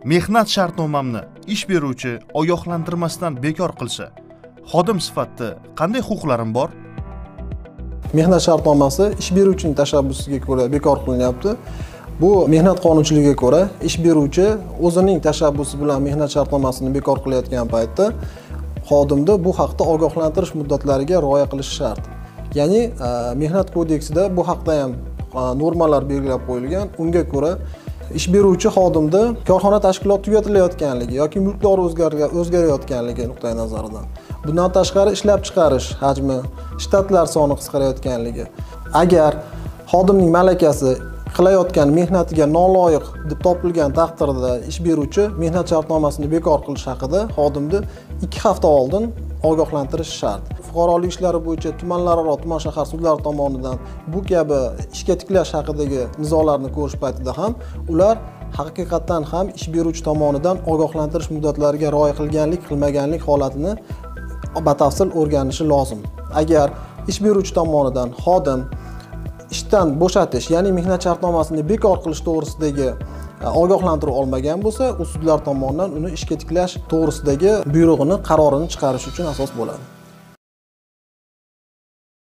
Mehnat shartnomamni ish beruvchi ogohlantirmasdan bekor qilsa, xodim sifatida qanday huquqlarim bor? Mehnat shartnomasi ish beruvchining tashabbusiga ko'ra bekor qilinyapti. Bu mehnat qonunchiligiga ko'ra ish beruvchi o'zining tashabbusi bilan mehnat shartnomasini bekor qilayotgan paytda xodimni bu haqda ogohlantirish muddatlariga rioya qilish shart. Ya'ni mehnat kodeksida bu haqda ham normalar belgilab qo'yilgan. Unga ko'ra ish beruvchi xodimni korxona tashkiloti tugatilayotganligi yoki mulkdori o'zgarayotganligi nuqtai nazaridan, bundan tashqari ishlab chiqarish hajmi, shtatlar soni qisqarayotganligi, agar xodimning malakasi qilayotgan mehnatiga noloyiq deb topilgan taqdirda ish beruvchi mehnat shartnomasini bekor qilish haqida xodimni 2 hafta oldin ogohlantirish shart. Fuqarolik ishlari bo'yicha tumanlararo, tuman shahar sudlari tomonidan bu kabi ishga tiklash haqidagi nizolarni ko'rish paytida ham ular haqiqatan ham ish beruvchi tomonidan ogohlantirish muddatlariga rioya qilganlik, qilmaganlik holatini batafsil o'rganishi lozim. Agar ish beruvchi tomonidan xodim ishdan bo'shatish, ya'ni mehnat shartnomasini bekor qilish to'g'risidagi ogohlantiruv olmagan bo'lsa, u sudlar tomonidan uni ishga tiklash to'g'risidagi buyrug'ini, qarorini chiqarish uchun asos bo'ladi.